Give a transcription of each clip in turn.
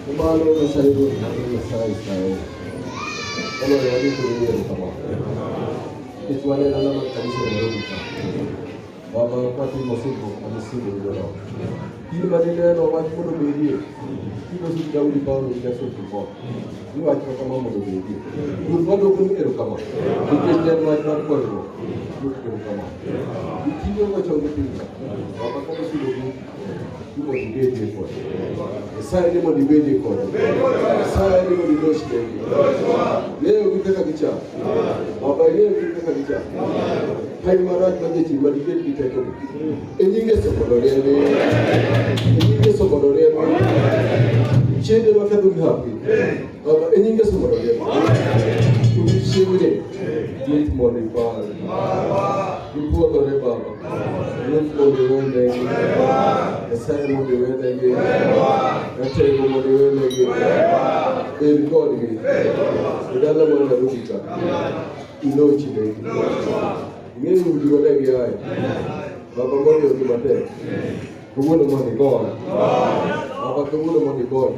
Kumalo Nyasaye Ruoth mar Nyasaye Israel. Moloyo waduto wawuoyo kama. Nikech wan e dala mar kanisa e Nairobi ka. Baba kwatimo singruok ma nisingo gi jodongo. In ma nineno wach mondo obedie. Kiloso gi Daudi Paulo gi Jason Kimor. Ni wach ma kama mondo obedie. Ruoth wadwoko ni erokamano. Nikech ne en wach mar konyruok. Ruoth erokamano. Giting'o gochonge piny ka. Baba kama sudo gi ni mondo ibedie kode. Nyasaye ni mondo ibedie kode. Nyasaye ni mondo iloch negi. Ng'eyo gi kaka gichal. Baba ing'eyo gi kaka gichal. Hawi marach ma jachien ma dibed gi teko gi. E nying Yesu mondo oriembi. E nying Yesu mondo oriembi. Chiende maketho gi hapi. Baba e nying Yesu mondo oriembi. Odiechiengni Ruoth mondo ipar. Gipuodhore Baba. Ruoth mondo iwenegi. Nyasaye mondo iwenegi. Ratego mondo iwenegi. Bed kodgi. E dala mar Nairobi ka. Ilochi negi. Ing'eyo udi ma ne giaye. Baba mondo gi matek. Kawuono mondo igol. Baba kawuono mondo igol.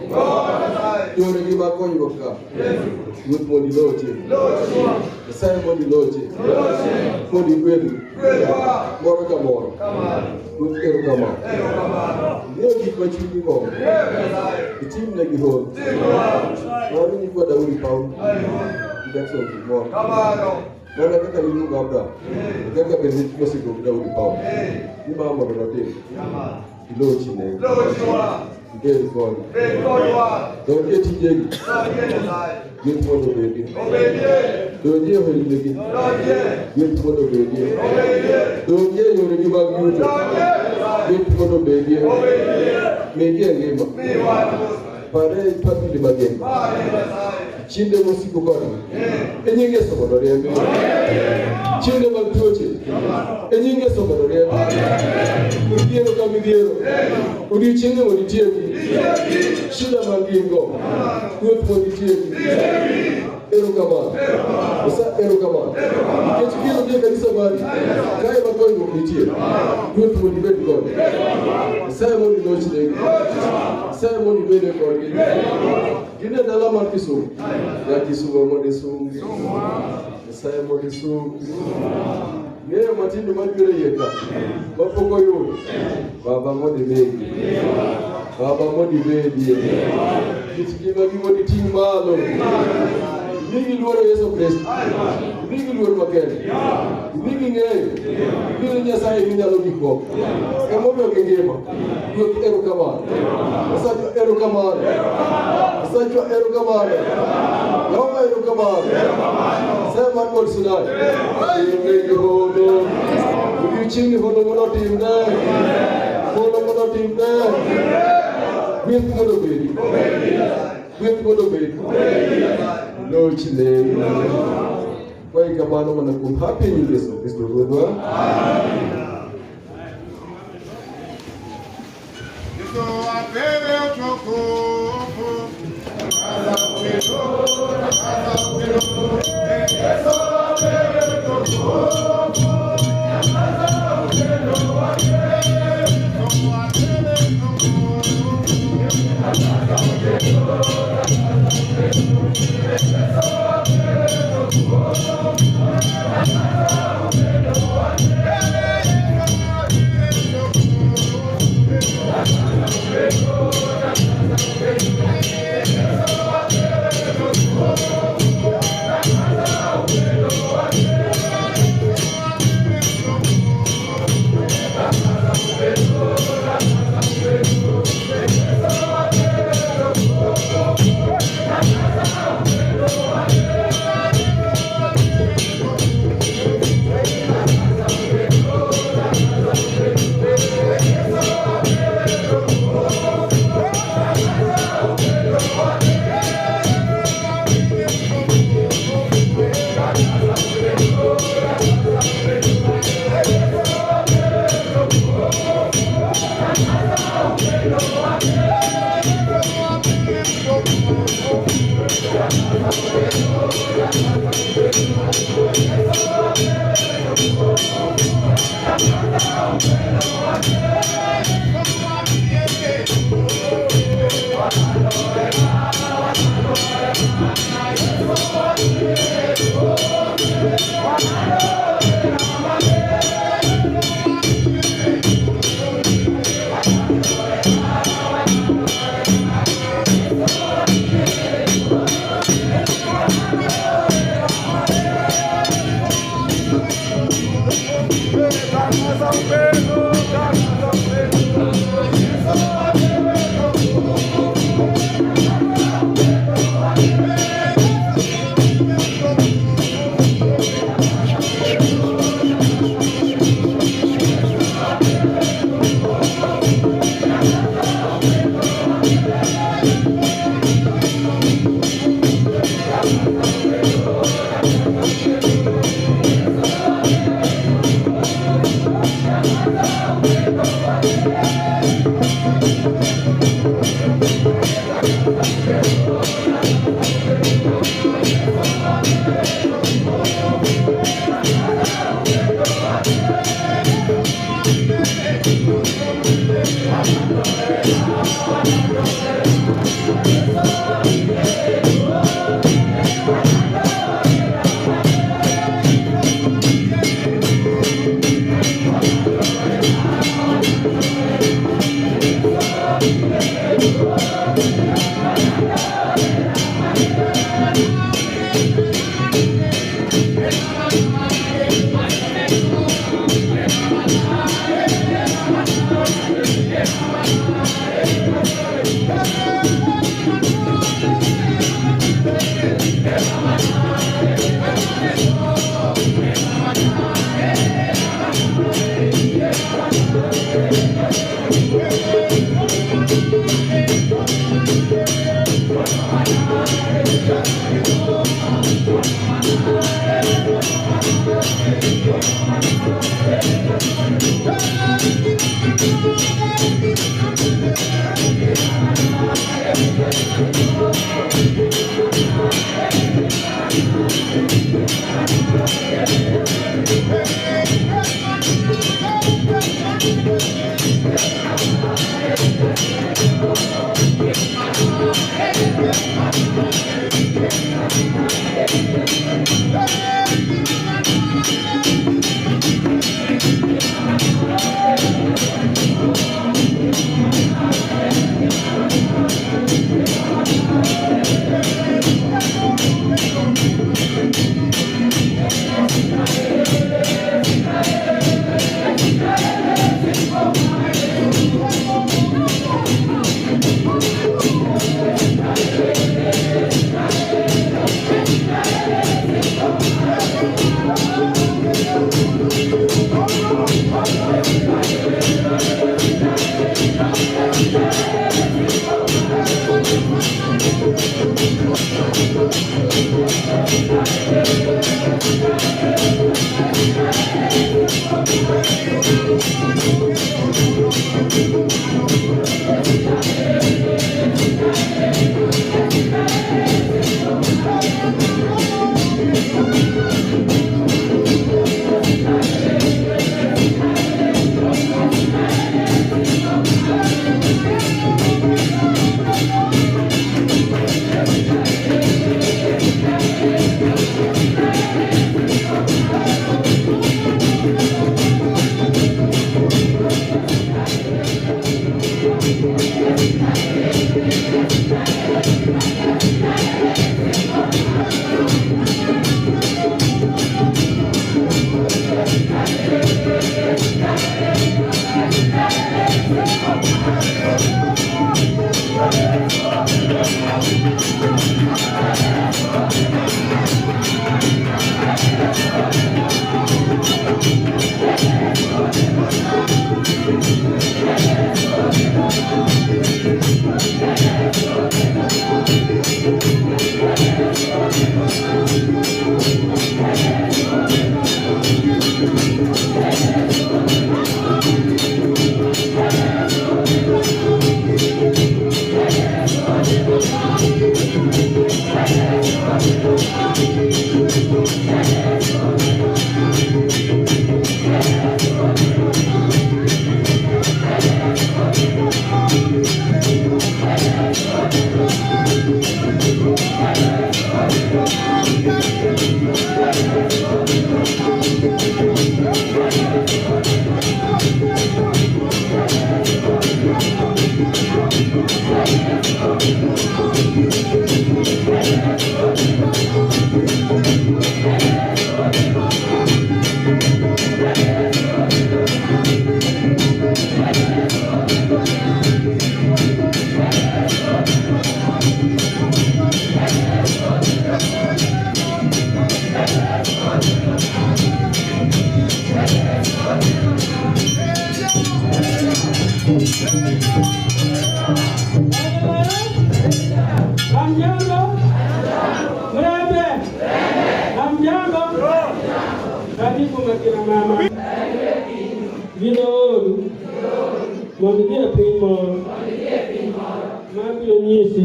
Yoregi mag konyruok ka. Ruoth mondo ilochi. Nyasaye mondo ilochi. Mondo igwedhi. Moro ka moro. Ruoth erokamano. Ing'eyo gik ma chunyi gombo. Itimnegi hono. Mano nyikwa Daudi Paulo. Jackson Gimoro. Mana kaka niluongo Abraham. E kaka bende nosingo gi Daudi Paulo. Ni ma mondo notim. Ilochi ne. Ibed kode. Donj e tijegi. Gweth mondo obedie. Donjie ohelnigi. Gweth mondo obedie. Donjie e yoregi mag yuto. Gweth mondo obedie. Migi e ngima. Pare family mageni. Chinde mosiko kodgi. E nying Yesu mondo oriembi. Chinde mag tuoche. E nying Yesu mondo oriembi. Midhiero ka midhiero. Odiochienge mondo itieki. Shida mag gin go. Ruoth mondo itieki. Erokamano. Osa erokamano. Nikech biro dhi e kanisa mari. Kae ma konyruok nitie. Ruoth mondo ibed kodgi. Nyasaye mondo ilochnegi. Nyasaye mondo ibede kodgi. Gin e dala mar Kisumu. Ya Kisumu mondo isungi. Nyasaye mondo isungi. Ng'eyo matindo mabiro iye ka. Mapok oyudo. Baba mondo imigi. Baba mondo ibedie. Kit ngimagi mondo iting' malo. Imigi luoro Yesu Kristo. Imigi luor makende. Imigi ng'eyo. Ni Nyasaye ginyalo gik moko. Emomiyo gingima. Ruoth erokamano. Nyasachwa erokamano. Nyasachwa erokamano. Jehova erokamano. Nyasaye mar God Sinai. Timne hono. Odiochieng'ni hono mondo otimne. Hono mondo otimne. Gweth mondo obedi. Gweth mondo obedi. Lochne. Kwayi kamano mana kuom hapi nying Yesu Kristo Ruodhwa. Yesu apewe utukufu. Yesu apewe utukufu. Yesu apewe utukufu. Hamjambo? Mrembe? Hamjambo? Karibu makina mama. Gino oru. Mondo idhi e piny moro. Mabiro nyisi.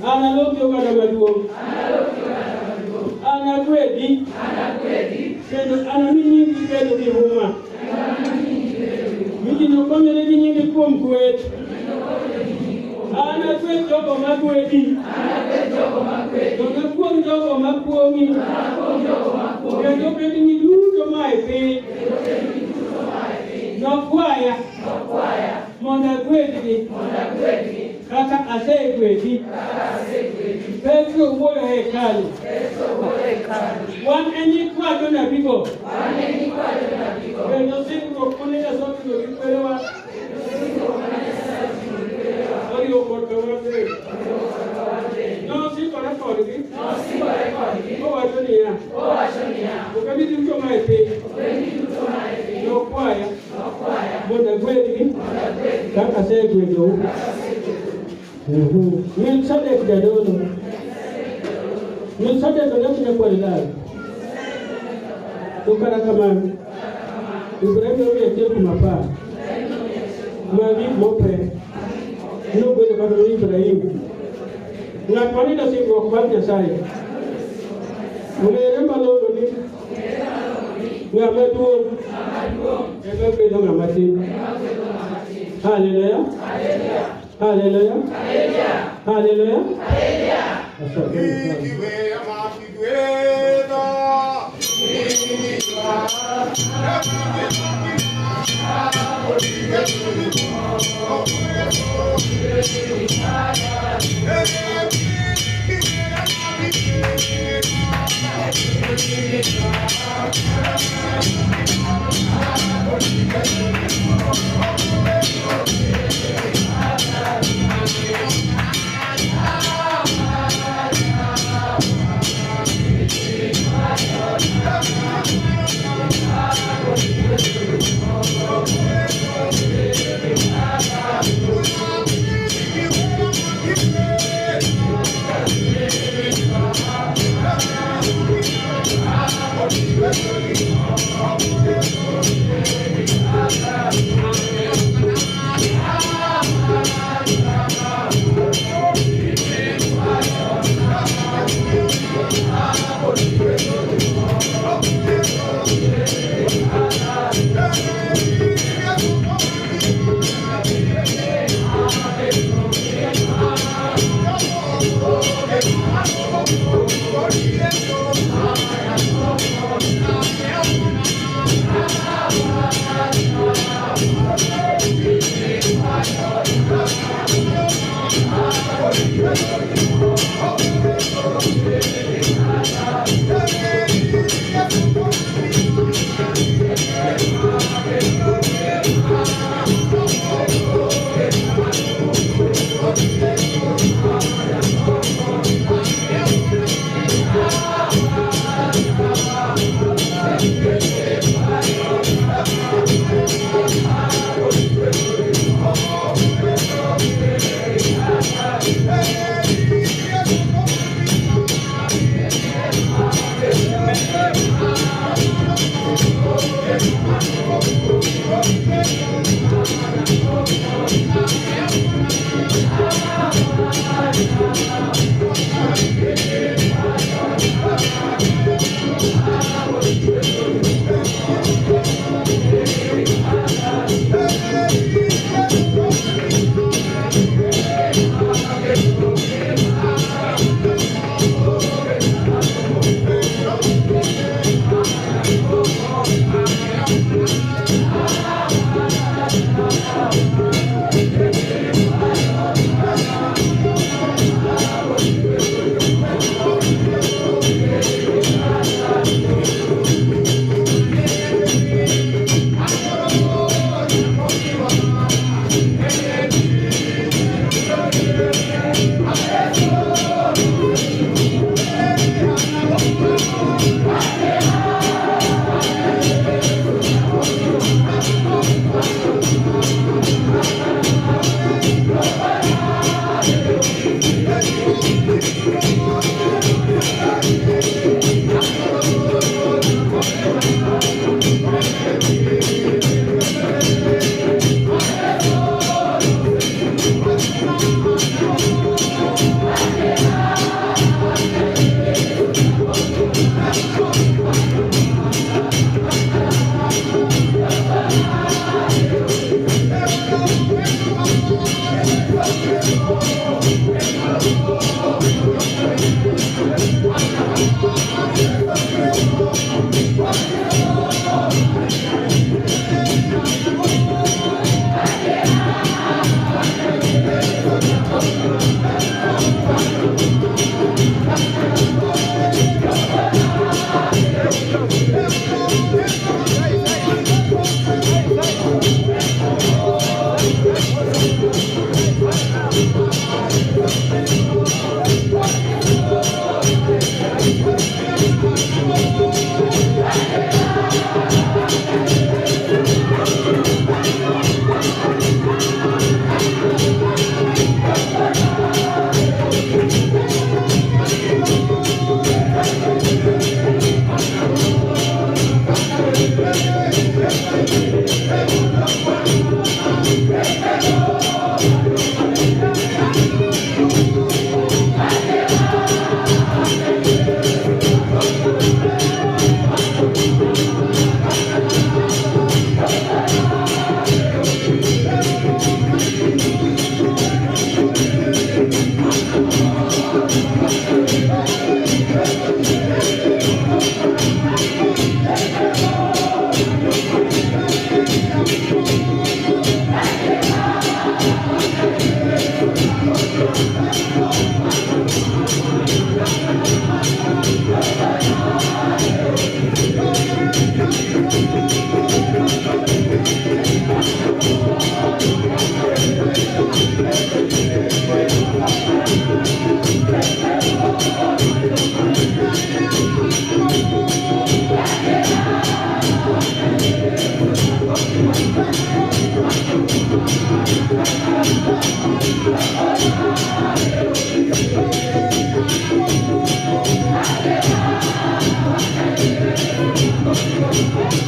An aloki oganda maduong'. An agwedhi. Kendo anami nyingi bedo gi huma. Mi ji nokonyore gi nyingi kuom kweth. An agwedh jogo magwedhi. To nakuong' jogo makuong'i. Kendo ogendini duto mae piny. Nokwaya mondo agwedhgi kaka asegwedhi. Petro wuoyo e hekalu. Wan e nyikwa jonabigo. Kendo singruok mane Nyasaye otimo gi kwerewa oriwo korka wan bende. Nosikore kodgi kowacho niya, ogendini duto mae piny nokwaya mondo agwedhgi kaka asegwedhou. Melkisedek jadolo Nus adek to ne ok nyakwar lal. To kata kamano, Ibrahim nomiyo achiel kuom 10 mag gik mope. Nogwedho kata mana Ibrahim. Ng'at maneno singruok mar Nyasaye ong'ere malong'o ni ng'ama duong' ema gwedho ng'ama tin. Haleluya! Haleluya! Haleluya! Asante sana. Yeah. Hallelujah.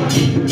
Thank you.